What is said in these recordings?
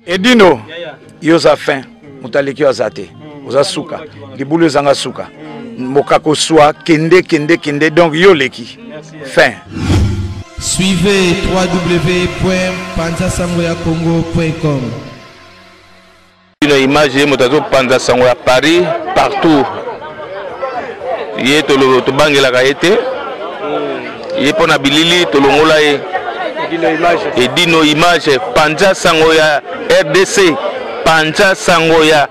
Edino, yo oza fin, moto aleki yo aza te, oza suka, libulu ezanga suka, mokako swa, kende kende kende, donc yo oleki, fin. Suivez www.panzasangoyakongo.com. Bino image ye moto azopanza sango ya Paris partout ye tobangelaka ye te ye mpo na bilili tolongola ye edino image panza sango ya rdc panza sango ya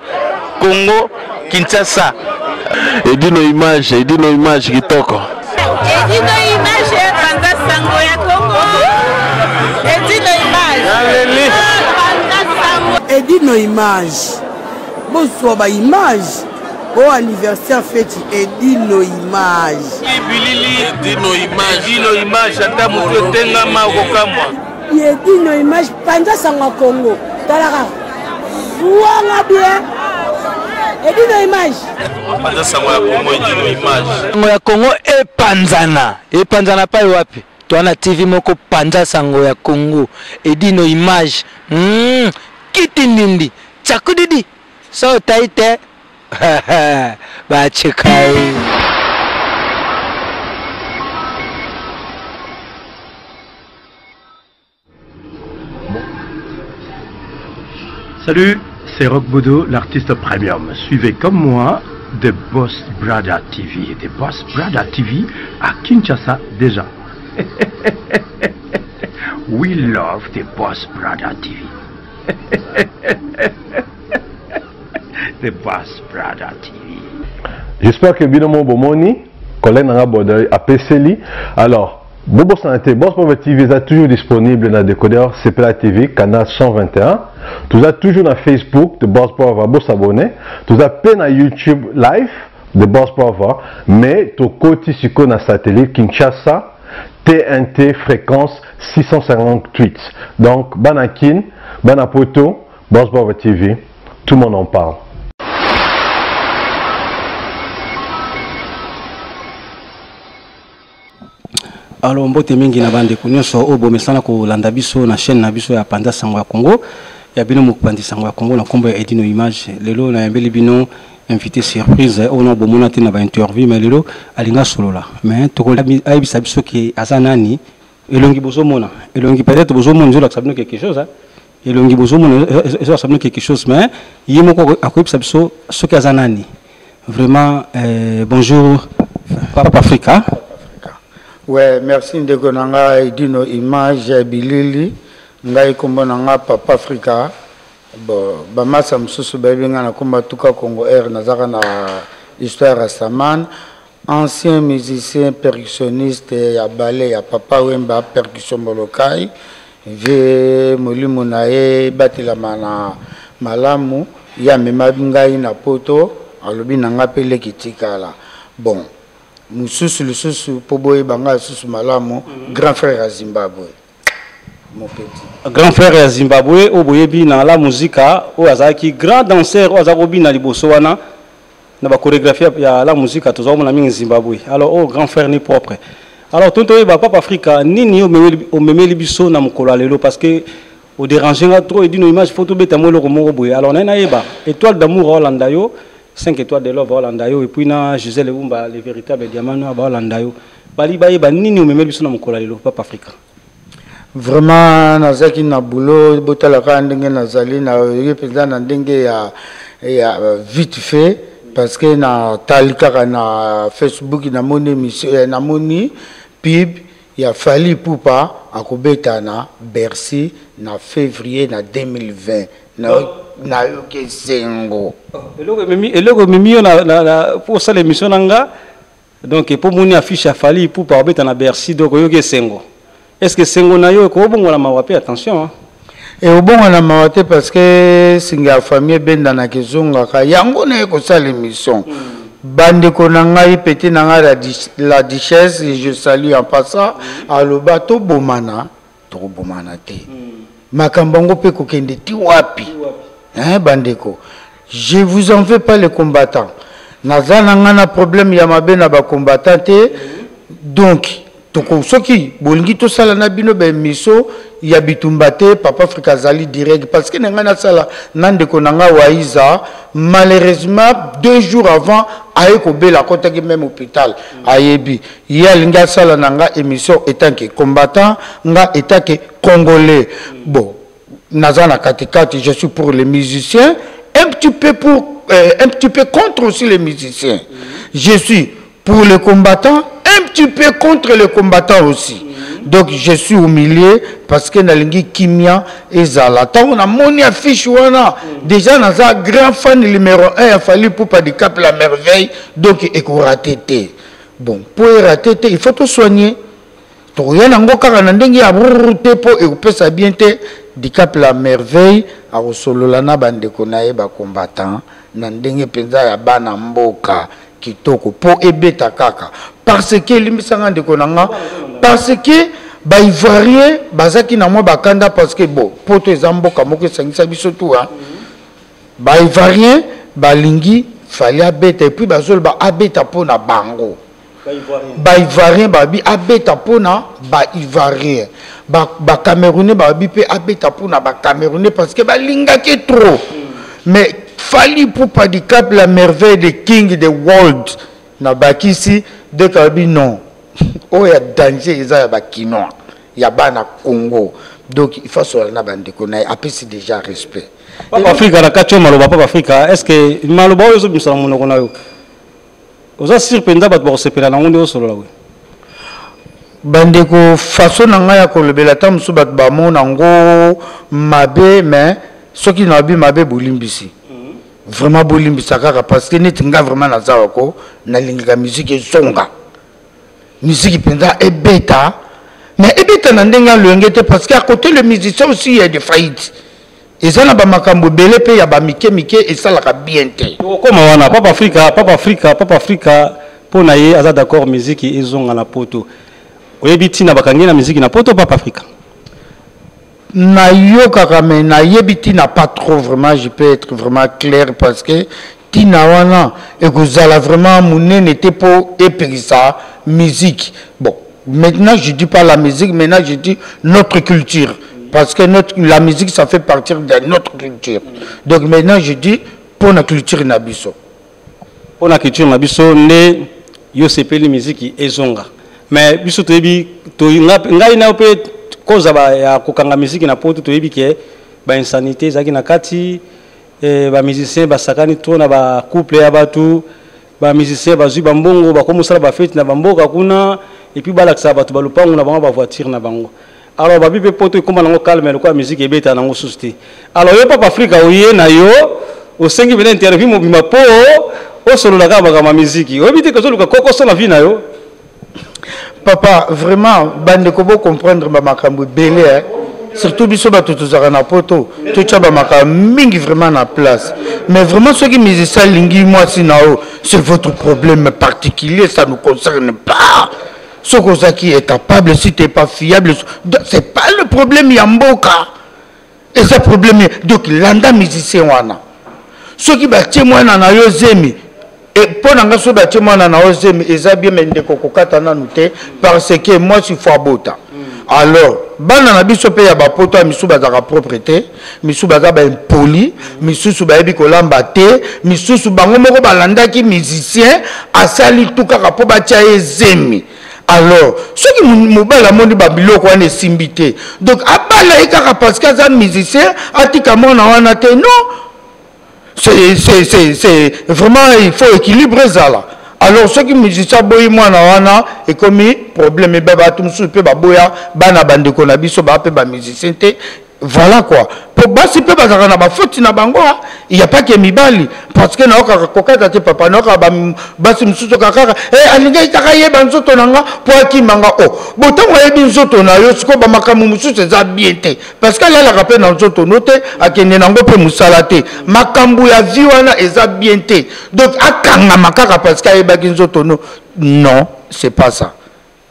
congo kinshasa edino image edino image kitoko edino image panza sango ya congo edino image edino image bozwa ba image o anniversaire feti edino image bilili edino image edino image ata motu etengama okokamwa edino image panza sango ya congo talaka zuanga bien edino image panza sango ya congo edino image sango ya congo epanzana epanzana pai wapi toa na tv moko panza sango ya congo edino image mm, kiti ndindi tsakudidi so otai te bacheka yo Salut, c'est Rock Bodo, l'artiste premium. Suivez comme moi The Boss Brother TV. The Boss Brother TV à Kinshasa déjà. We love The Boss Brother TV. The Boss Brother TV. J'espère que bino mo bomoni collègue nanga Bodoy apeseli. Alors, bobosana te Boss Brother TV eza toujours disponible na décodeur CPLA TV canal 121. Toza toujours na Facebook The Boss Brother bo s'abonner. Toza pe na YouTube live The Boss Brother, mais tokoti sikoyo na satellite Kinshasa TNT fréquence 658. Donc bana Kin, bana Poto, Boss Brother TV, tout le monde en parle. Alors mbote mingi na bandeko nyonso oyo bomesana kolanda biso na chaîne na biso ya Panza Sango ya Congo ya bino mopanzi sango ya Congo na kombo ya Edino Image. Lelo nayambeli bino invité surprise oyo na bomona te na ba interview, mais lelo alinga solola, mais tokoyebisa biso ke aza nani. Elongi bozomona, elongi peut-être bozomona ezolakisa bino quelque chose, hein? Elongi bozomona ezolakisa bino quelque chose, mais ye moko akoyebisa biso soki aza nani. Vraiment, bonjour Papa Africa. Ouais, merci ndeko na nga Edino Image Bilili. Ngai kombo na nga Papa Africa. Bon, ba masa mosusu bayebi nga na kombo Tuka Congo Air, nazaka na histoire ya Saman, ancien musicien percussionniste ya ballet ya Papa Wemba, percussion Molokai. Vie molimo na ye ebatelama na malamu, ye amema ngai na poto, alobi na nga pe leki tikala. Bon, mosusu lisusu po boyeba ngai lisusu malamu, grand frère ya Zimbabwe. Mon petit. Grand frère ya Zimbabwe oyo boyebi na la musica, oyo azalaki grand danseur, oyo azalaki kobina liboso wana na ba chorégraphie ya la musica, tozalaki komona mingi Zimbabwe. Alors oyo grand frère ni propre. Alors tonto oyeba Papa Africa nini omemeli biso na mokolo ya lelo, parce que o déranger nga trop edino image photo beta mo eloko moko boye. Alors naye nayeba étoile d'amour olanda yo, 5 étoiles de love olanda yo, et puis na Gisèle Wumba le véritable diamant noir ba olanda yo. Bali bayeba nini omemeli biso na mokolo ya lelo Papa Africa. Vraiment nazalaki na boulot, botalaka ndenge nazali na ye mpenza na ndenge ya vite fait, parce que natali kaka na Facebook, namoni émission, namoni pub ya Fally Ipupa akobeta na Bercy na février na 2020. Nayoki esengo. Eloko ememi, eloko ememi yo na, na, na, po osala émission na nga. Donc po moni affiche ya Fally Ipupa obeta na Bercy, donc oyoki esengo. Est-ce que esengo na yo ekobongola mawa pe? Attention, hein. E obongola mawa te, parce que singa ya famille ebendanaka ezongaka yango na ye kosala émission. Bandeko na ngai, petit na ngai la duchesse, je salue en passant, aloba tobomana, tokobomana te. Makambo yango mpe kokende ti wapi? Hein, bandeko, je vous en veux pas les combattants. Naza na ngai na problème ya mabe na ba combattants te. Donc Toko soki bolingi tosala na bino ba emission ya bitumba te, Papa Afrika azali direct parce que na ngai nasala na ndeko na ngai Waiza, malheureusement 2 jours avant aye kobela, akotaki meme hôpital, ayebi ye alingi asala na ngai emission etant que combattant, nga etant que congolais. Bon, naza na katikati, je suis pour les musiciens, un petit peu pour un petit peu contre aussi les musiciens. Je suis pour les combattants, un petit peu contre les combattants aussi. Donc je suis au milieu parce que nalingi kimia ezala. Tango na moni affiche wana, déjà naza grand fan numéro 1 ya Fally Ipupa du Cap la merveille, donc eko rater te. Bon, pour rater te, il faut te soigner. Tokoya nango kaka na ndenge ya brrr te po ekopesa bien te. Dicap la merveille akosolola na bandeko na ye ba combattants na ndenge mpenza ya bana mboka kitoko po ebeta kaka, parce que elimbisanga ndeko na nga, parce que ba Ivoiriens bazaki na mwa bakanda, parce que bon, poto eza mboka moko esangisa biso tout, hein. Ba Ivoiriens balingi Fally abeta, et puis bazoloba abeta mpo na bango. Ba Ivoiriens babi abeta mpo na ba Ivoiriens, ba Camerounais babi mpe abeta mpo na ba Camerounais, parce que balingaki trop. Mais Fally Ipupa du Cap la merveille de King the world na bakisi de kabi non, oyo ya danger eza ya ba Kinois, ya bana Congo. Donc il faut sola na bandeko na ye, apesi déjà respect. Papa Afrika na kati oyo maloba Papa Afrika, est-ce que maloba oyo ezobimisa na monoko na yo oza sûr mpenza bato bakosepela nango nde osolola boye? Bandeko, façon na ngai ya kolobela ata mosusu bato bamona yango mabe, mais soki nayebi mabe bolimbisi, vraiment bolimbisa kaka, parce que neti nga vraiment naza wako nalingaka musique ezonga, musique mpenza ebeta, mais ebeta na ndenge ya loyenge te, parce que à côté le musicien aussi il y a des faillites, eza na bamakambo ebele mpe ya bamike mike esalaka bien te. Tokokoma wana. Papa Afrika, Papa Afrika, Papa Afrika mpo na ye aza d'accord musique ezonga na poto. Oyebi ntina bakangi na musique na poto, Papa Afrika? Nayokaka, mais nayebi ntina pas trop vraiment. Je peux être vraiment clair parce que ntina wana ekozala vraiment monene te mpo epekisa musique. Bon, maintenant je dis pas la musique, maintenant je dis notre culture, parce que la musique ça fait partir de notre culture. Donc maintenant je dis pour la culture na biso. Pour la culture na biso nde yo sepeli musique ezonga. Mais biso toyebi to ngai na pe koza ba ya kokanga musique na poto, toyebi ke ba insanité ezalaki na kati, ba musiciens basakani trop na ba couple ya batu, ba musiciens bazwi ba mbongo bakomosala ba fête na ba mboka kuna, et puis balakisa bato ba lupangu na bango ba voiture na bango. Alors babi pe poto ekoma nango calme lokola musique ebeta nango susu te. Alors yo Papa Afrika oye na yo osengi bena interview mobima po osolola kaka makambo ya musique, oyebi te kozoluka kokoso na vie na yo. Papa, vraiment bandeko bo comprendre ba makambo ebele, hein. Surtout biso bato tozalaka na poto, totya ba makambo mingi vraiment na place. Mais vraiment soki musicien alingi mwasi na yo, c'est votre problème particulier, ça nous concerne pas. Soki ozalaki est capable, si t'es pas fiable, c'est pas le problème ya mboka, eza problème. Donc landa musicien wana, soki batie mwana na yo zemi, e mpo na nga soki batie mwana na yo zemi eza bien, mais ndeko kokata nanu te, parce que mwasi fo abota. Alors bana na biso mpe ya bapoto ya misusu bazalaka propre te, misusu baza baimpoli, misusu bayebi kolamba te, misusu bango moko balandaki musicien asali tu kaka mpo batia ye zemi. Alors soki mobali amoni babiloko wana esimbi te, donc abala ye kaka parce que aza musicien, atika mwana wana te. Non, c'est vraiment il faut équilibre ezala. Alors soki musicien aboyi mwana wana ekomi problème, ebe bato mosusu mpe baboya bana bandeko na biso baa mpe bamusicien te. Voilà quoi. Po basi mpe bazalaka na bafoti na bango, il y a pas que mibali, parce que naokaka kokata te papa, naokaka basi mosusu kaka alingaki kaka yeba nzoto na nga po akima nga. O botango ayebi nzoto na yo, sikoyo bamakambo mosusu eza bien te, parce que alalaka mpe na nzoto no te, akende nango mpe mosala te, makambo ya vie wana eza bien te. Donc akangama kaka parce que ayebaki nzoto no, non, c'est pas ça.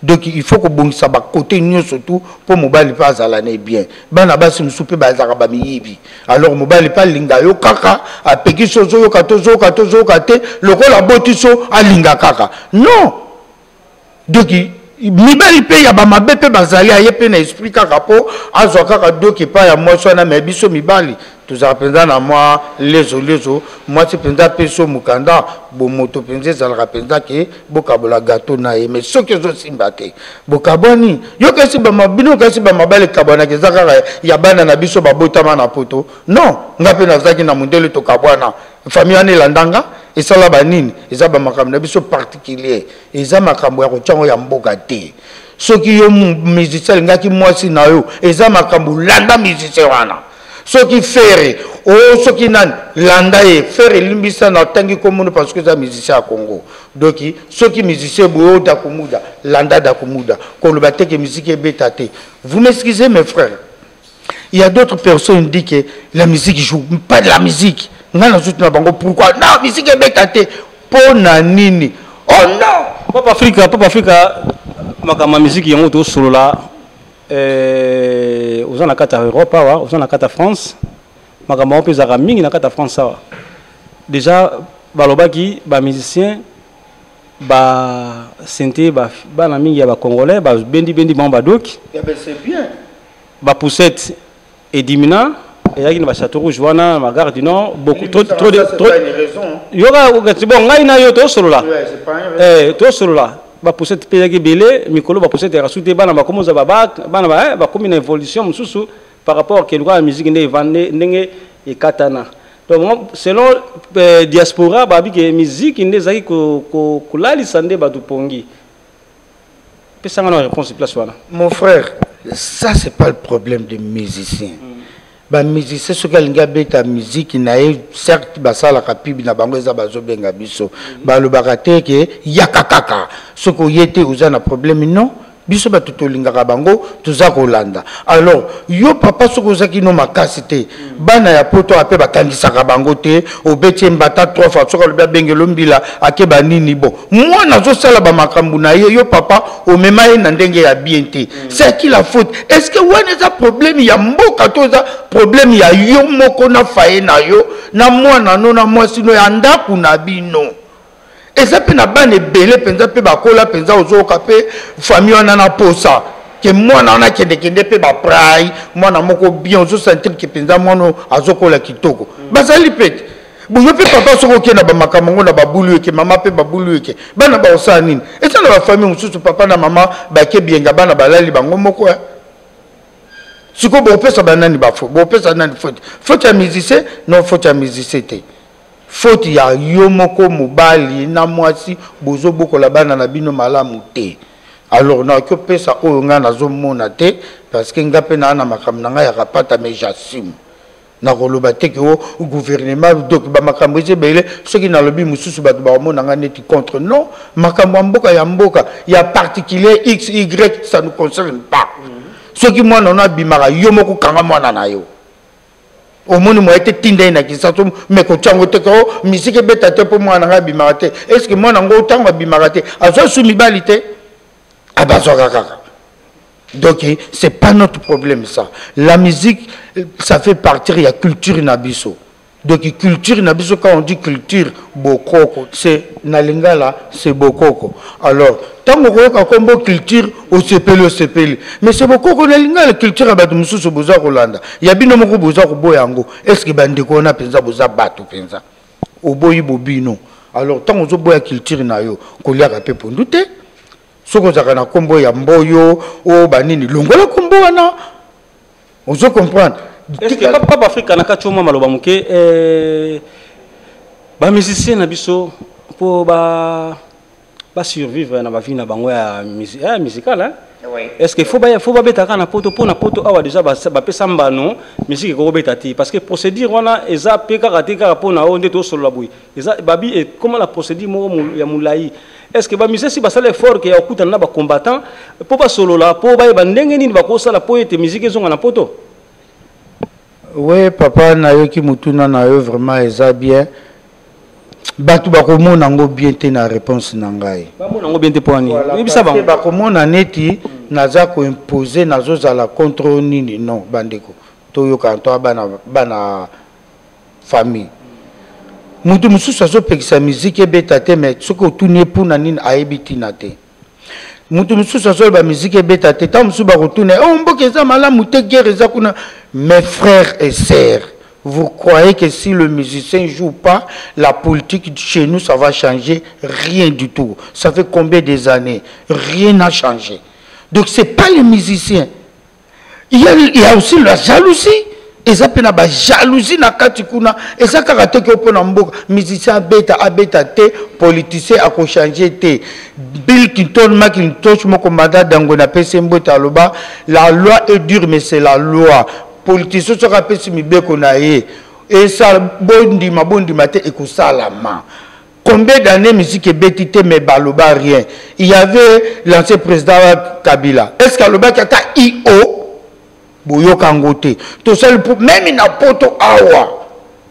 Donc il faut kobongisa bakote nyonso tu mpo mobali mpe azala na bien. Bana basi mosusu mpe bazalaka bamiyibi, alors mobali mpe alinga yo kaka, apekisi ozoyoka te, ozoyoka te, ozoyoka te, lokola aboti so alinga kaka. Non, donc Mibali mpe ya bamabe mpe bazali, aye mpe na esprit kaka mpo azwa kaka doki epai ya mwasi wana. Me biso mibali tozala mpenza na mwa lezo lezo, mwasi mpenza apesi yo mokanda, bomoto mpenza ezalaka mpenza ke bokabola gato na ye. Me soki ezosimba te, bokabwani. Yo kasi bino kasi bamabali ekabwanaka eza kaka ya bana na biso babotama na poto. Non, nga mpe nazalaki na mondele, tokabwana, famille wana elandanga esala banini. Eza bamakambo na biso particulier, eza makambo ya kotia yango ya mboka te. Soki yo musicien alingaki mwasi na yo, eza makambo, landa musicien wana. Soki Ferre o oh, soki nani, landa ye. Ferre, elimbisa na tangi komona parce que eza musicien ya Congo. Donc soki musicien boye o Dakumuda, landa Dakumuda. Koloba te ke musique ebeta te. Vous m'excusez, mes frères, il y a d'autres personnes dit que la musique joue pas de la musique. Nga nazotuna bango pourquoi non musique ebeta te, mpo na nini? Oh non. Papa Afrika, Papa Afrika, makambo ya musique yango tosolola. Eh, oza na kati ya Europe awa, oza na kati ya France, makambo yango mpe ezalaka mingi na kati ya France awa. Déjà balobaki bamusicien basente bana mingi ya bacongolais babendibendi bango badoki. Eh ben, c'est bien. Bapoussette edimina ezalaki na bachateau rouge wana na gare du Nord, beaucoup trop trop trop. Yoka bon, ngai na yo tosolola, eh, tosolola. Bapoussette mpe ezalaki ebele mikolo, bapoussette ya rasu te. Bana bakomi ozwa babak, bana bakomi na évolution mosusu par rapport ke lokola musique nde evande ndenge ekatana. Donc selon diaspora, babi ke musique nde ezalaki kolalisa nde bato pongi. Pesanga na réponse place wana. Mon frère, ça c'est pas le problème des musiciens. Bamusicien soki alingi abeta musique na ye, certes basalaka pibi na bango, eza bazobenga biso, balobaka te ke yaka kaka, soki oye te oza na problème. Non, biso bato tolingaka bango, toza kolanda. Alors yo papa, soki ozaki no makasi te, bana ya poto ape bakangisaka bango te. Obeti ye mbata trois fois, soki alobi abengelo mbila, akeba nini. Bon, mwana azosala bamakambo na ye, yo papa omema ye na ndenge ya bien te. C'est à qui la faute? Est ce que wana eza problème ya mboka to eza problème ya yo moko na faye na yo na mwana no na mwasi no ya ndako na bino? Eza mpe na bana ebele mpenza mpe bakola mpenza, ozoyoka mpe famille wana na posa ke mwana wana akendekende mpe baprai, mwana moko bien, ozosentir ke mpenza mwana azokola kitoko. Bazali mpe te boyo mpe papa, soki okende na bamakambo yango na babulu eke mama mpe babulu eke bana bakosala nini? Eza na bafamille mosusu, papa na mama bake bienga, bana balali bango moko. Sikoyo bopesa banani bafo, bopesa nani faute? Faute ya musicien? Non, faute ya musicien te, faute ya yo moko mobali na mwasi, bozobokola bana na bino malamu te. Alors nakoki opesa oyo ngai nazomona te, parce que ngai mpe naa na makambo na ngai ya kapata, mais j'assume. Nakoloba te ke o gouvernement. Donc bamakambo eza ebele, soki nalobi mosusu bato bakomona ngai neti contre. Non, makambo ya mboka, ya mboka, ya particulier x y, ça nous concerne pas. Soki mwana ono abimaka, yo moko kanga mwana na yo. Omoni moye te, tinda ye na Kinshasa. Me kotia yango te ke o misiki ebeta te mpo mwana ngai abimaka te. Est ce que mwana yango ntango abimaka te, azwa su mibali te? Abazwaka kaka. Donc c'est pas notre problème, ça. La musique, ça fait partir ya culture na biso. Donc culture na biso, quand on dit culture, bokoko, c'est na lingala, c'est bokoko. Alors ntango okoyoka kombo culture, osepeli, osepeli, mais c'est bokoko na lingala. Culture ya bato mosusu boza kolanda, ya bino moko boza koboya yango. Est ce que bandeko wana mpenza boza bato mpenza? Oboyi bobino. Alors ntango ozoboya culture na yo, koliaka mpe pondu te. Soki ozalaka na nkombo ya mboyo oyo banini, longola nkombo wana, ozo comprendre? Papa Afrika, na kati omwa maloba moke, eh, bamusicien na biso mpo basurvivre na bavie na bango ya musical, hein? Oui. Est ce que faut ba faut babeta kaka na poto? Mpo na poto awa déjà bapesa mbano, musique ekokobeta te, parce que procédure wana eza mpe kaka te kaka mpo na oyo nde tosolola boye. Eza babi ekoma na procédure moko ya molai. Est ce que bamusicien si basala effort ke ya kokutana na bacombattant mpo basolola, mpo bayeba ndenge nini bakosala mpo ete musique ezonga na poto? We papa, nayoki motuna na yo, vraiment eza bien. Bato bakomona yango bien te na réponse na ngai. Bamona yango bien te mpo wani? Yebisa bango. Bakomona neti naza koimpose, nazozala contre nini. Non, bandeko, toyokana, toya bana, bana famille. Moto mosusu azopekisa miziki ebeta te, mais soki otuni ye mpuna nini, ayebi ntina te. Moto mosusu azoloba miziki ebeta te, ntango mosusu bakotuna, oh, mboka eza malamu te, guerre eza kuna. Mes frères et sœurs, vous croyez que si le musicien joue pas, la politique chez nous, ça va changer? Rien du tout. Ça fait combien des années? Rien n'a changé. Donc c'est pas les musiciens. Il y a aussi la jalousie. Eza mpe na bajalousie na kati kuna. Eza kaka te ke mpo na mboka musicien abeta, abeta te, politicien akochange te. Bill Clinton, Macintosh moko manda dango na pesi mbote, aloba la loi est dure, mais c'est la loi. Politicien soki apesi mibeko na ye, esala, bondima bondima te, ekosalama. Combien d'années musique ebeti te, mais baloba rien? Il y avait l'ancien président Kabila, est ce que alobaki ata io? Boyoka yango te. Tosali même na poto awa,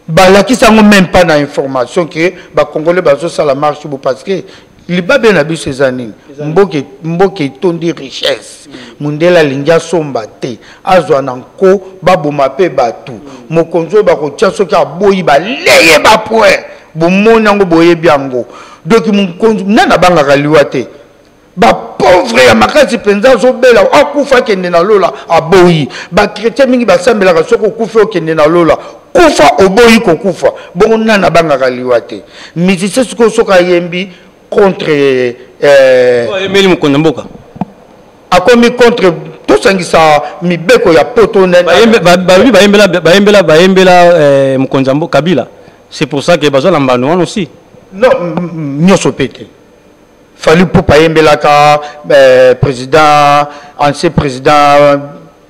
balakisi yango même pas na information ke bacongolais bazosala marche bo, parce que libabe na biso eza nini? Mboka, mboka etondi richesse, mundele alingi asomba te, azwa na nko, baboma mpe bato. Mokonzi oyo bakotia, soki aboyi, baleye bapoint. Bomoni yango, boyebi yango. Donc mokonzi nani abangaka liwa te? Bapauvre ya makasi mpenza azobela, akufa akende na lola, aboyi. Bachrétien mingi basambelaka, soki okufi okende na lola. Kufa, oboyi kokufa. Bongo nani abangaka liwa te? Musicien sikoyo soki ayembi contre Ayembeli mokonzi ya mboka. Akomi contre tosangisa mibeko ya poto. Balobi bayembela mokonzi ya mboka Kabila, c'est pour ça que bazwa na mbano wana aussi. Non, nyonso mpe te. Fally Ipupa ayembelaka président, ancien président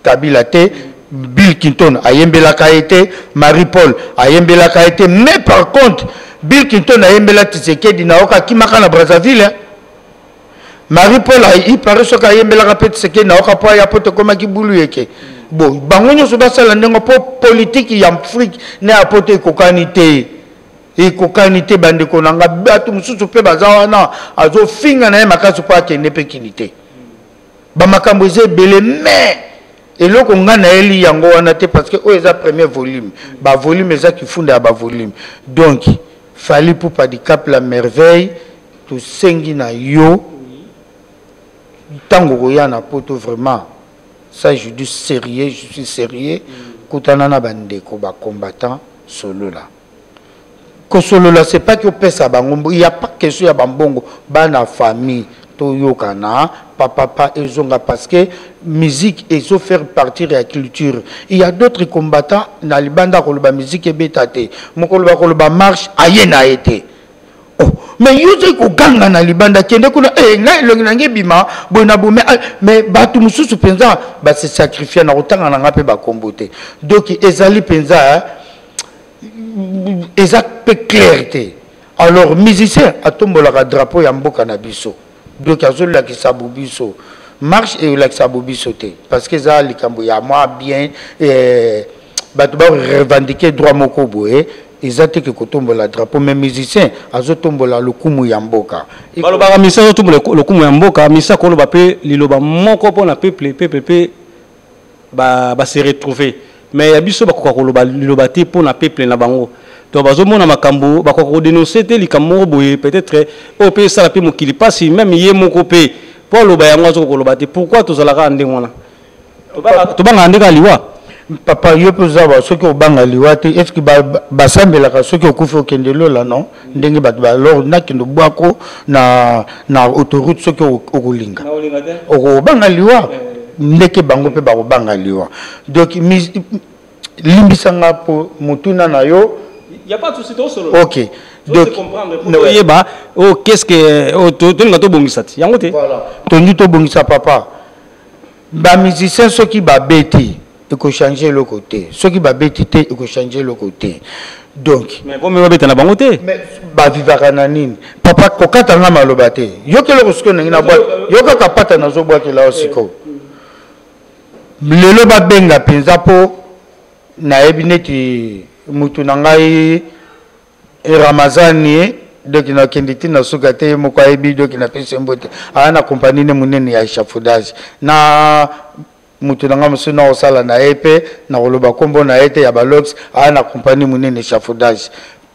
Kabila te. Bill Clinton ayembelaka ye te. Marie Paul ayembelaka ye te. Mais par contre Bill Clinton ayembela Tshisekedi, nayoka akimaka na Brazzaville, hein. Marie Paul, ipare soki ayembelaka mpe Tshisekedi, nayoka mpo aya po tokomaki bulu yeke. Bon, bango nyonso basala ndenge mpo politike ya Afrique na ya poto ekokani te, ekokani te. Bandeko na nga, bato mosusu mpe baza wana, azofinga na ye makasi mpo akende mpe kini te. Bamakambo eza ebele, mais eloko nga nayeli yango wana te, parce que oyo eza premier volume. Bavolume eza kifunda ya bavolume. Donc Fally Ipupa Dicap la Merveille, tosengi na yo, ntango koya na poto, vraiment, ça je dis sérieux, je suis sérieux, kutana na bandeko bacombattant, solola. Kosolola, c'est pas que opesa bango, il y a pas question ya bambongo. Bana famille, toyokana, papapa ezonga, parce que musique ezo faire partir ya culture. Il y a d'autres combattants na libanda, koloba musique ebeta te, mokolo bakoloba marche, aye na ye te. Oh, mais yo ozali koganga na libanda, kende kuna, eh, ngai elongi na ngai ebima boye na boye. Mais bato mosusu mpenza base sacrifie na kotanga na ngai mpe bakombo te. Donc ezali mpenza, eza mpe clair te. Alors musicien atombolaka drapeau ya mboka na biso, donc azolakisa bo biso marche elakisa bo biso te, parce que eza likambo ya mwa bien, bato barevendique droit moko boye. Eza te ke kotombola drapeau, mais musicien azotombola lokumu ya mboka. Balobaka musicien azotombola lokumu ya mboka. Musicien akoloba mpe liloba moko mpona peuple, peuple mpe base retrouver. Mais ya biso bakoka koloba liloba te mpona peuple na bango. Donc bazomona makambo, bakoka kodénonce te likambo moko boye, peut-être oyo mpe esala mpe mokili mpasi. Même ye moko mpe mpo aloba yango, azokoka koloba te. Pourquoi tozalaka ndenge wana? Tobangaka ndenge ya liwa. Papa, yo mpe oza wa, soki obanga liwa te, est ce que basambelaka soki okufi okende lola? Non, ndenge bato alors nakende obwako na autoroute, soki okolinga okobanga liwa ndeke bango mpe bakobanga liwa. Donc limbisanga mpo motuna na yo. Y a pas de souci, ok. Donc oyeba oh, qu'est-ce que oh, tolinga tobongisa ti yango te. Voilà, tolingi tobongisa, papa. Bamusicien soki babeti, ekochange eloko te. Soki babeti te, ekochange eloko te. Donc mais vomi babeta na bango te. Mais bavivaka na nini, papa? Kokata nga maloba te. Yoka eloko sikoyo ndenge na bwaka yo kaka pata, nazobwakela yo sikoyo. Lelo babenga mpenza mpo nayebi neti mutu na ngai Ramazani. Donc nakende ti na suka te, ye moko ayebi. Donc napesi mbote, aya na kompani ne monene ya échafaudage na moto na ngai mosusu na kosala na ye mpe na koloba nkombo na ye te, ya balox, aya na kompani monene échafaudage.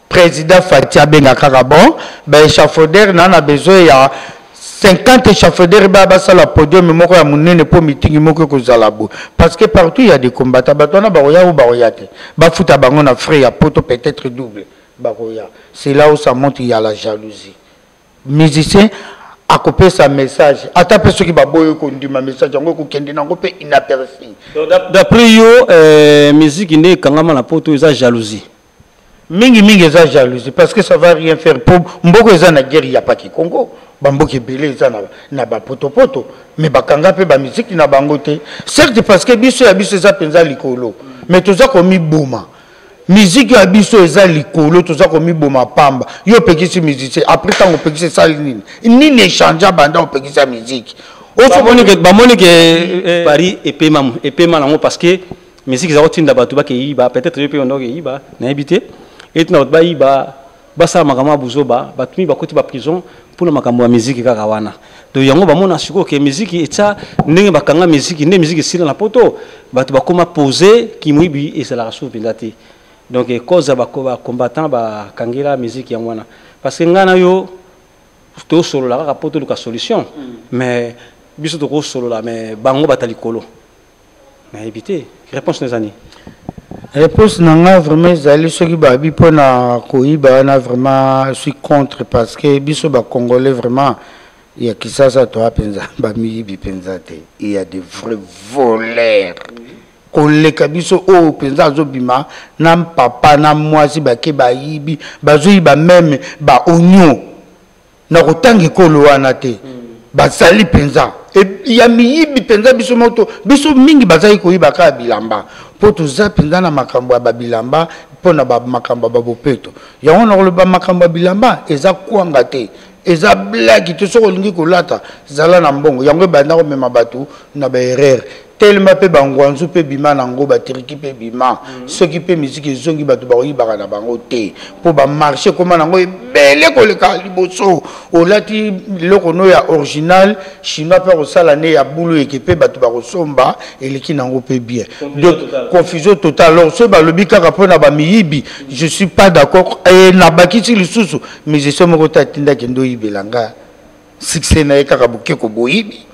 Président Fati abenga kaka bon baéchafaudeur na besoin ya 50 échafaudeur baya basala podium moko ya monene mpo mitingi moko ekozala boye, parce que partout il y a des combattants. Bato wana bakoya ou bakoya te, bafuta bango na frais ya poto peut-être double, bakoya. C'est là où ça monte, il y a la jalousie. Musicien akopesa message, ata mpe soki baboyi kondima message yango, ekokende nango mpe inaperçu. D'après yo, musique nde ekangama na poto eza jalousie? Mingi mingi eza jalousie, parce que ça va rien faire po mboka eza na guerre. Ya paki Congo, bamboka ebele eza na bapotopoto, mais bakanga mpe bamiziki na bango te. Certes, parce que biso ya biso eza mpenza likolo, mais toza komiboma. Miziki ya biso eza likolo, toza komiboma pamba. Yo opekisi musicien, après ntango opekisi, esali nini? Nini échange banda opekisa miziki? Bamoni ke Paris epema, epema nango, parce que musique eza kotinda bato bakeyiba. Peut-être yo mpe onda okeyiba, nayebi te. Etinda bato bayiba, basala makambo ya buzoba. Bato mingi bakoti baprison mpona makambo ya miziki kaka wana. Donc yango bamona sikoyo ke miziki etya ndenge bakanga miziki, nde miziki esila na poto, bato bakóma pose, kimoyibi ezalaka susu mpenza te. Donc cause ya bacombattant bakangela miziki yango wana, parce que ngai na yo tosolola kaka mpo toluka solution, mais biso tokosolola, mais bango bata likolo, nayebi te. Réponse na eza nini? Réponse na nga vraiment ezali, soki babi mpona koyiba wana, vraiment je suis contre, parce que biso bacongolais vraiment ya Kisasa toa mpenza bamiyibi mpenza te. Il y a des vrais voleurs koleka biso oyo mpenza azobima na papa na mwasi, bake bayibi, bazoyiba même baoignon na kotanga ekolo wana te. Bazali mpenza ya miyibi mpenza. Biso moto biso mingi bazali koyiba kaka bilamba, mpo toza mpenza na makambo ya babilamba, mpo na makambo ya babopeto. Yango na koloba makambo ya bilamba eza kwanga te, eza blague te. Soki olingi kolata, zala na mbongo. Yango ebanda komema bato na baerreur telema mpe bangwanzu mpe bima nango, batiriki mpe bima. Soki mpe miziki ezongi, bato bakoyibaka na bango te, mpo bamarché ekóma nango ebele koleka liboso. Olati eloko no ya original, chinois mpe akosala ne ya bulu eke mpe bato bakosomba, eleki nango mpe bien. Donc confusion totale. Alors soki balobi kaka mpona bamiyibi, je suis pas d'accord. E nabakisi lisusu, musicien moko te atindaki nde oyibela nga succès na ye. Kaka bokeko boyibi,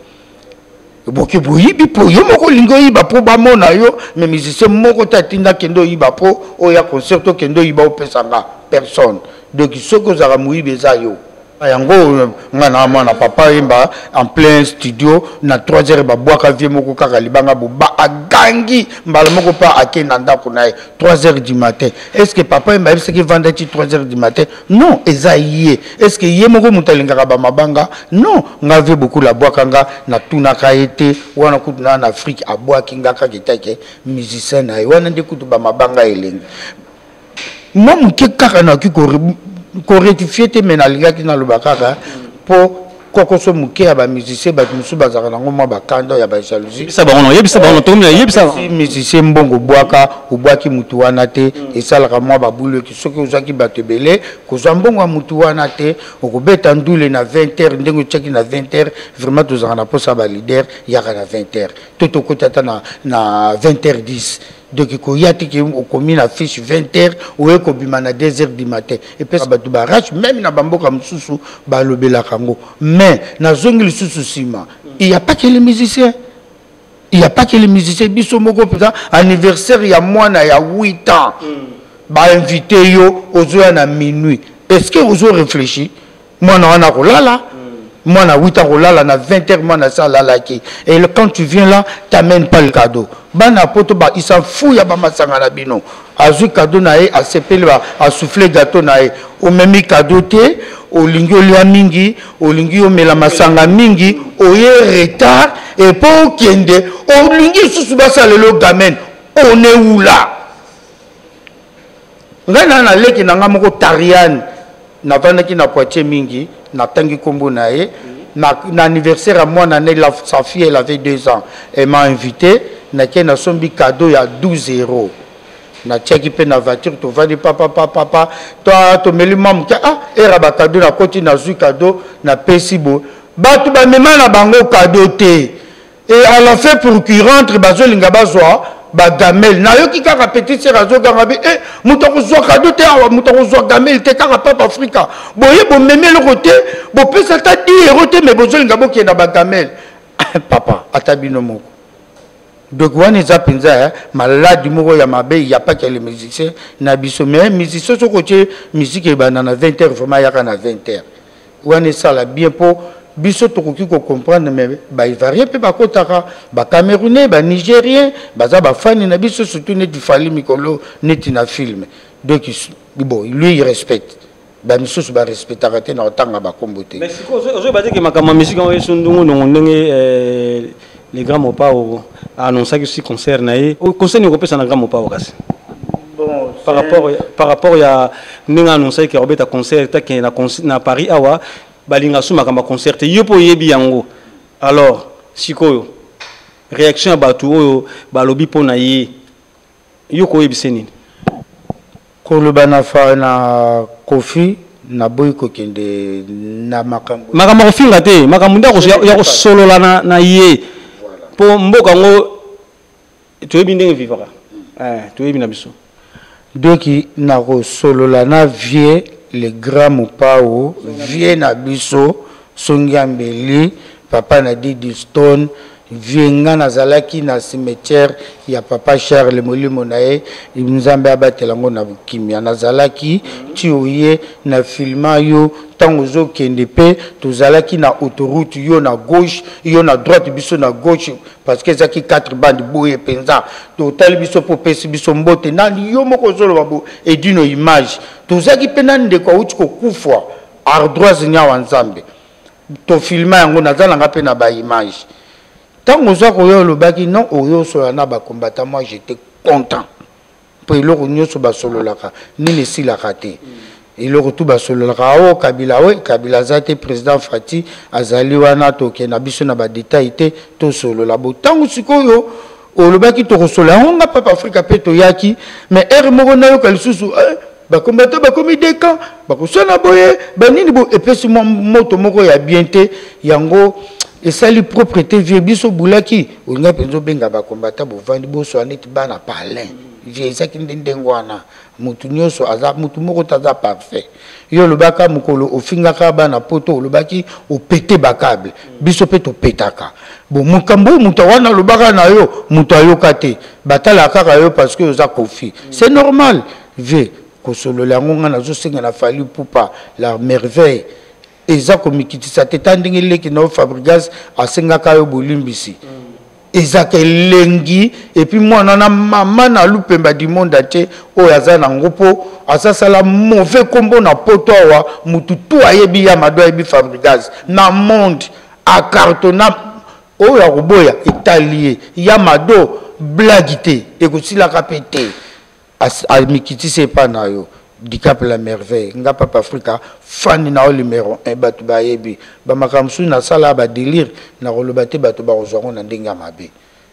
boke boyibi mpo yo moko olingi oyiba mpo bamona yo, mais musicien moko te atinda kende oyiba mpo oya concert, okende oyiba opesa nga. Personne. Donc soki ozalaka moyibi, eza yo. Yango nga na mwana papa yemba en plein studio na 3 heures, babwaka vie moko kaka libanga, boba agangi mbala moko mpe ake na ndako na ye 3 heures du matin. Est ce que papa yemba ayebisaki vanda ti 3 heures du matin? Non, eza ye. Est ce que ye moko moto alingaka bamabanga? Non. Nga vie beaucoup abwaka nga, natunaka ye te. Wana kutu na Afrique, abwaki nga kaka etake musicien na ye. Wana nde kutu bamabanga elengi mwa moke kaka. Nakoki korectifier te, me nalingaki naloba kaka mpo kokoso moke ya bamusicien. Bato mosusu bazalaka nango mwa bakanda ya bajalousie. Yebisa bango, tokomi yebisa. Musicien mbongo obwaka, obwaki mutu wana te, esalaka mwa babulu eki. Soki ozwaki bato ebele, kozwa mbongo ya mutu wana te, okobeta ndule na 20 heures ndenge otiaki na 20 heures. Vraiment tozalaka na mposa baleader yaka na 20 heures to tokoti ata na 20 heures 10. Donc koya te ke okomi na fiche 20 heures, oye kobima na 2 heures du matin, epesa bato barage. Même na bamboka mosusu balobelaka yango. Mais nazongi lisusu nsima, il y a pas que les musiciens, il y a pas que les musiciens. Biso moko mpenza, anniversaire ya mwana ya 8 ans, bainvite yo, ozoya na minuit. Est ce que ozo réfléchir mwana wana kolala? Mwana 8 ans kolala na 20 heures, mwana asi alalaki. Et quand tu viens là, t'amènes pas le cadeau. Bana poto ba, il s'en fout ya bamasanga na bino. Azwi cadeau na ye, asepeli, asouffle gâteau na ye. Omemi cadeau te, olingi olia mingi, olingi omela masanga mingi, oye retard e mpo okende, olingi lisusu basalelo gamen. On est où là? Ngai na naleki na ngai moko Tariane, navandaki na Poitiers mingi, natangi nkombo na ye. Na anniversaire ya mwana ne, sa fille, elle avait 2 ans, elle m'a invité. Nakei, nasombi cadeau ya 12 euros, natiaki mpe na voiture. Tovandi, papapapapa, to tomeli mwa moke. Ah, era bacadeau, nakoti, nazwi cadeau, napesi boye. Bato bamema na bango cadeau te. Et à la fin, pour qu'il rentre, bazolinga bazwa. Bagamele nayoki kaka petite sœur azoganga bi e moto akozwa kado te awa, moto akozwa gamele te, kaka Papa Afrika. Boye bomemi eloko te, bopesa ata 10 euro te, me bozolinga bokende na bagamele. Papa, ata bino moko. Donc wana eza mpenza eh, maladi moko ya mabe ya pas que les musiciens na biso. Mais musicien, soki otie musique ebanda na 20 heures, vraiment ayaka na 20 heures. Wana esala bien mpo biso tokoki kocomprendre, mais baivoirien mpe bakotaka, bacamerounais, banigérien baza bafani na biso, surtout neti Fally mikolo neti na film. Donc bon, lui il respecte, bamisusu barespectaka te na kotanga bakombo te. Mais sikoyo ozoyeba te ke makambo ya musique yango eso ndongo ndongo ndenge le grand Mopao annonçaki si concert na ye. Conseil nini okopesa na grand Mopao kasi? Bon, par rapport ya ndenge annonçaki ke akobeta concert take na Paris awa, balinga so makambo ya concert te, yo mpo oyebi yango. Alors sikoyo réaction ya bato oyo balobi mpo na ye, yo koyebisa nini? Koloba na fa na Kofi, naboyi kokende na makambo. Makambo ya kofinga te, makambo nde ya kosolola na ye, mpo mboka yango toyebi ndenge vivaka, toyebi na biso. Donc nakosolola na vieux le grand Mopao, vieux na biso Songi ya Mbeli, papa na Didi Stone. Vieux, nga nazalaki na cimetière ya papa Charles, molimo na ye Nzambe abatela yango na kimia. Nazalaki ti oye na filma yo ntango ozokende, mpe tozalaki na autoroute, yo na gauche, yo na droite, biso na gauche, parce que ezalaki 4 bande boye mpenza. Totali biso mpo opesi biso mbote nani, yo moko ozoloba bo Edino Image. Tozalaki mpe na ndeko awuti kokufa, Ardoise Nyawa Nzambe, tofilma yango, naza nanga mpe na baimage. Ntango oza koya, olobaki non, oyo osola na bacombattant. Moi j'étais content, mpo eloko nyonso basololaka nini esilaka te. Eloko tu basololaka ao Kabila, we Kabila aza te, président Fati azali wana, tokende na biso na badetail te, tosolola bo. Ntango sikoyo olobaki tokosolola yango, nga Papa Afrika mpe toyaki, mais heure moko nayoka lisusu eh, bacombattant bakomi dekan, bakoswana boye, banini bo, epesi mwa moto moko ya bien te. Yango esali propre te. Vieux, biso bulaki olinga mpenza obenga bacombattant, bovandi, boswana neti bana palin. Vieux, ezaki nde ndenge wana. Motu nyonso aza motu moko te aza parfait. Yo olobaka mokolo ofingaka bana poto, olobaki opete bacable, biso mpe topetaka. Bon, mokambo oyo moto wana alobaka na yo, moto ayoka te, batalaka kaka yo parce que oza Kofi, c'est normal. Vieux, kosolola yango, ngai nazosenga na Fally Ipupa la merveille, eza komikitisa te. Ta ndenge leki na yo Fabrigas asengaka yo bolimbisi, ezaka elengi. Et puis mwana na mama na Lupemba du monde entier oyo aza nango, mpo azasala mauvais kombo na poto awa, mutu tu ayebi ya Mado, ayebi Fabrigas na monde acartonna. Oyo akoboya etali ye. Ya Mado, blague te, ekosilaka mpe te. Amikitisi epa na yo, Dicap la merveille. Nga Papa Afrika, fani na yo numéro 1. Bato bayebi bamakambo mosusu nasala, badelire, nakoloba te, bato bakozwa yango na ndenge ya mabe,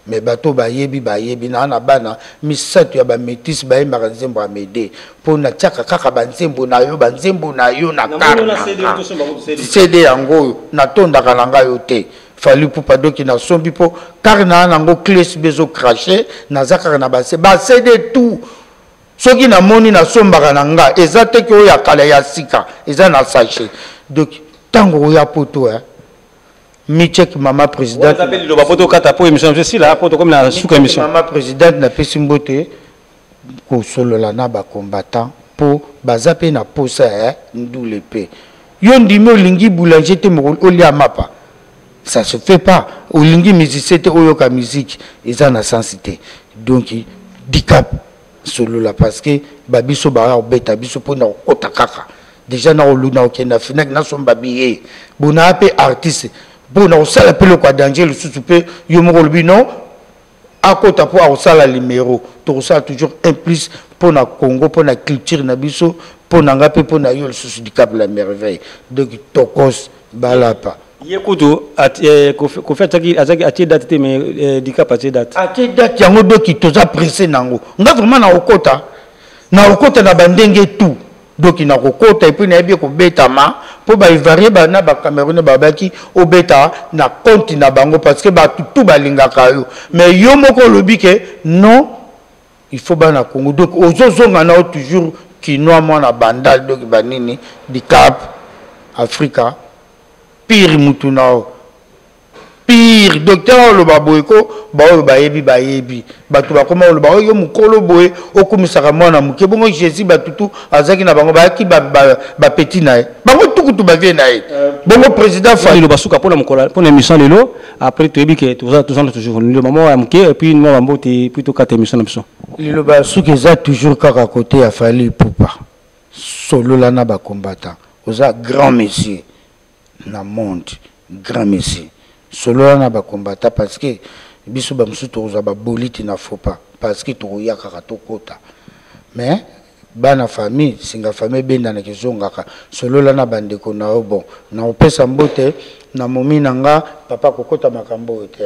mais bato bayebi, bayebi naa na bana misato ya bamétis bayembaka nzembo ya Mede, mpo natiaka kaka banzembo na yo, banzembo na yo na kar CD yango oyo natondaka na ngai yo te. Fally Ipupa, doki nasombi mpo kar na nango clé USB ezocrache, naza kaka na base baCD tout. Soki namoni nasombaka na nga, eza te ke oyo ya kala, ya sika eza na sachet. Donc ntango oya poto, eh, michek mama présidente. Liloba po tokata, po émission esila, po tokomi na suka émission. Mama présidente, napesi mbote. Kosolola na bacombattant, mpo baza mpe na posa ya ndule. Mpe yo ndimi olingi boulanger te, mokolo olia mapa, ça se fait pas. Olingi musicien te, oyoka musique, eza na sens te. Donc Dicap, solola, parce que babiso baya kobeta biso mpona kokota kaka déjà na koluna, kokende na Fnac, nasomba billet bona mpe artiste mpona kosala mpe eloko ya danger lisusu. Mpe yo moko olobi non, akota mpo akosala numero. Tokosala toujours un plus mpo na Congo, mpo na culture na biso, mpo na nga mpe mpo na yo lisusu, Dicap la merveille. Donc tokos balapa. Ye kutu Kofi atiaki, atie date te, mais Dicap atie date. Atie date yango, doki toza pressé nango. Nga vraiment nakokota, nakokota na bandenge tout. Doki nakokota, et puis nayebi ekobetama. Mpo baivoirien ba na bacamerounais babaki obeta na compte na bango parce que bato tout balingaka yo, mais yo moko olobi ke non, il faut bana Congo. Donc ozozonga na yo toujours kinois, mwana Bandal. Donc banini Dicap Africa pire mutu na yo pire docteur oloba boye ko baoyo bayebi bayebi bato bakoma oloba oyo mokolo boye okumisaka mwana moke bongo. Jésus, bato tu azalaki na bango bayaki bapeti na ye, bango tukutu bavie na ye bongo président. Liloba suka mpona mokolo, mpona émission lelo. Après toyebi ke toza toujours liloba moko ya moke et puis mwa bambote, puis tokata émission na biso. Liloba ya suka eza toujours kaka kote ya Fally Ipupa. Solola na bacombattant, oza grand monsieur na monde, grand monsieur, solola na bacombattant parce que biso bamosusu tokozwa baboliti na faux pas parce que tokoya kaka tokota, mais bana famille singa famille ebendanaka ezongaka. Solola na bandeko na yo. Bon, na kopesa mbote na momi na nga, papa kokota makambo oyo te.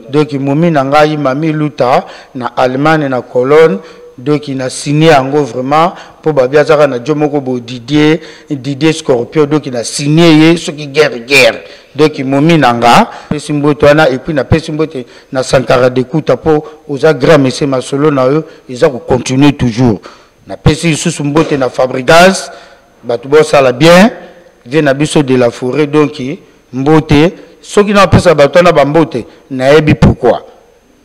Donc momi na ngai, mami Luta na Allemagne na Cologne. Donc na signé yango vraiment mpo babi azaka na dio moko bo Didier, Didier Scorpio. Donc na signé ye soki guerre guerre. Donc momi na nga, pesi mbote wana. Et puis napesi mbote na Sankara Dekuta mpo oza grand monsieur, masolo na yo eza kocontinue toujours. Napesi lisusu mbote na Fabrigas, bato bosala bien vie na biso de la forêt. Donc mbote soki napesa bato wana bambote, nayebi pourquoi.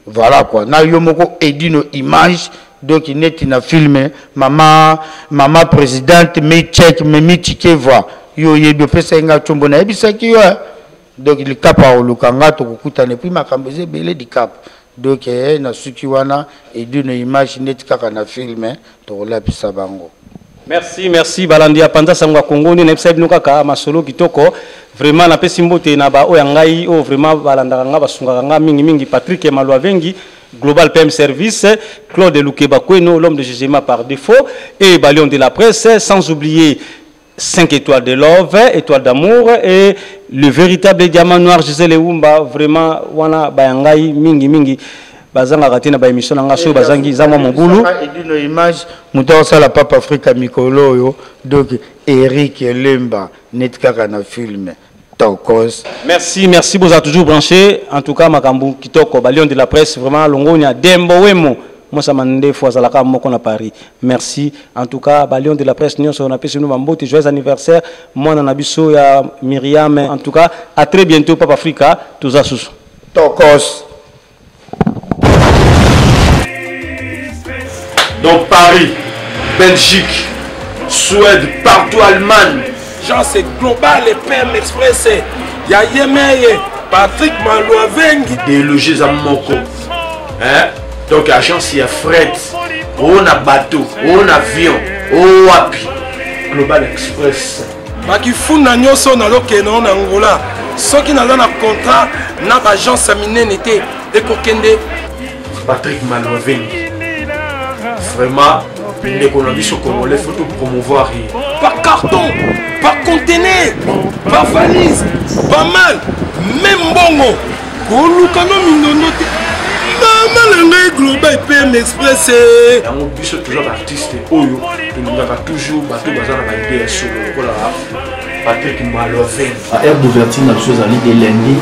Voilà quoi, na yo moko Edino Image. Donc neti na film mama, mama présidente Mechek Memi Chikeva, yo oyebi opesaki nga tshombo, nayebisaki yo. Donc Likapa oluka nga, tokokutana. Et puis makambo eza ebele, Likapa. Donc na suki wana, Edino Image, neti kaka na film tokolapisa bango. Merci, merci balandi ya Panza Sango ya Congo. Nde nayebisa bino kaka masolo kitoko. Vraiment napesi mbote na baoyo ya ngai oyo vraiment balandaka nga, basungaka nga mingimingi: Patrick Malwavengi, Global PM Service, Claude Lukeba Kweno, l'homme de jugement par défaut, et Balion de la presse, sans oublier 5 étoiles de love, étoile d'amour et le véritable diamant noir Gisèle Wumba. Vraiment wana bayangai mingi mingi bazangaka te na baémission na nga. Soki bazangi, eza mwa mobulu. Edino Image, moto akosala Papa Afrika mikolo oyo. Donc Eric Lemba, neti kaka na film Tokos. Merci, merci, vous êtes toujours branché. En tout cas, makambo kitoko, Balion de la presse, vraiment longonia Dembo Wemo. Moi ça mandefu azalaka moko na Paris. Merci. En tout cas, Balion de la presse nyonso na pesi nous mbote, joyeux anniversaire mwana na biso ya Myriam. En tout cas, à très bientôt Papa Africa, toza susu. Tokos. Dans Paris, Belgique, Suède, partout, Allemagne. Genre c'est Global et PM Express. Ya Yemeye, Patrick Malouavengi. Déloger eza moko. Hein? Donc agence ya fret, o na bateau, o na avion, o wapi. Global Express. Bakifunda nyonso nazokende na Angola, soki naza na contrat na baagence ya minene te, ekokende. Patrick Malouavengi. Vraiment, ndeko na biso congolais, faut tout promouvoir ye. Par carton, par conteneur, par valise, pas mal, même mbongo koluka no mindondo te, mama na ngai Global PM Express. Yango biso toza baartiste oyo tolingaka toujours bato baza na baide ya solo lokola Patrick Maloven. Heure d'ouverture na biso ezali de lundi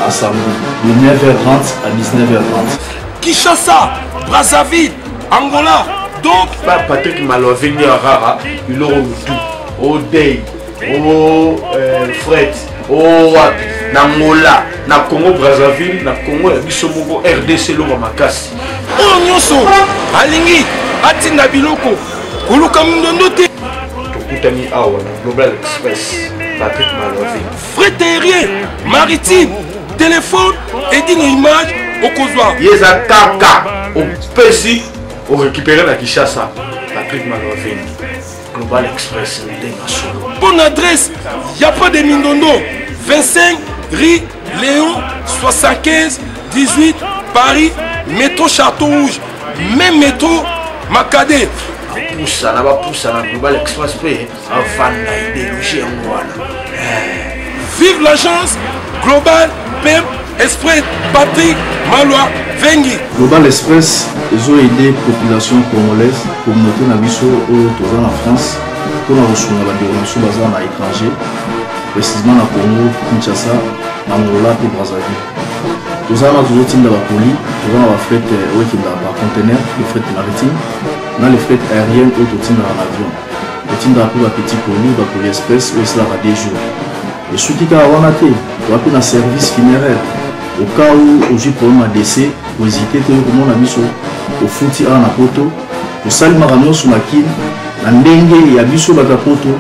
à samedi de 9h30 à 19h30. Kinshasa, Brazzaville, Angola. Donc pa Patrick Maloven ya rara biloko motu odei o fret o wapi na Angola, na Congo Brazzaville, na Congo ya biso moko RDC, eloko makasi. Oyo nyonso alingi atinda biloko, koluka mindondo te. Tokutani awa na Global Express, Patrick Maloven. Fret aérien, maritime, téléphone, Edino Image, okozwa. Ye eza kaka opesi orécupéré na Kinshasa. Patrick Maloven, Global Express, ndenge solo. Bonne adresse, y a pas de mindondo. 25 rue Léon 75 18 Paris, métro Château Rouge, même métro Makade. Bapusana bapusana, Global Express mpe avanda idéologie yango wana. Vive l'agence Global PM Express, Patrick Malwa Vengi. Global Express ezoaide population congolaise, communauté na biso oyo toza na France, mpona kosunga bandeko na biso baza na étranger. Précisément na Congo, Kinshasa, Angola mpe Brazzaville. Toza wana tozotinda bacolis, toza na bafret oyo ekendaka par conteneur, le fret maritime, na le fret aérienne oyo totindaka na avion. Totindaka mpe bapetit colis, bacolis express oyo esalaka 2 jours. Esuki kaka wana te, toza mpe na service funéraire. Au cas où ozwi problème ya décès, kohésite te okomona biso, ofuti awa na poto, tosali makambo nyonso na Kin na ndenge ya biso bato ya poto.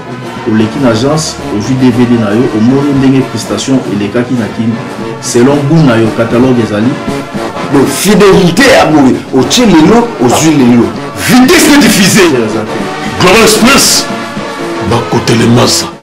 Oleki na agence, ozwi DVD na yo, omoni ndenge prestation elekaki na Kin selon goût na yo, catalogue ezali. Donc fidélité ya boye, otie lelo, ozwi lelo. Vitesse de diffuser. Global Express bakotelemasa.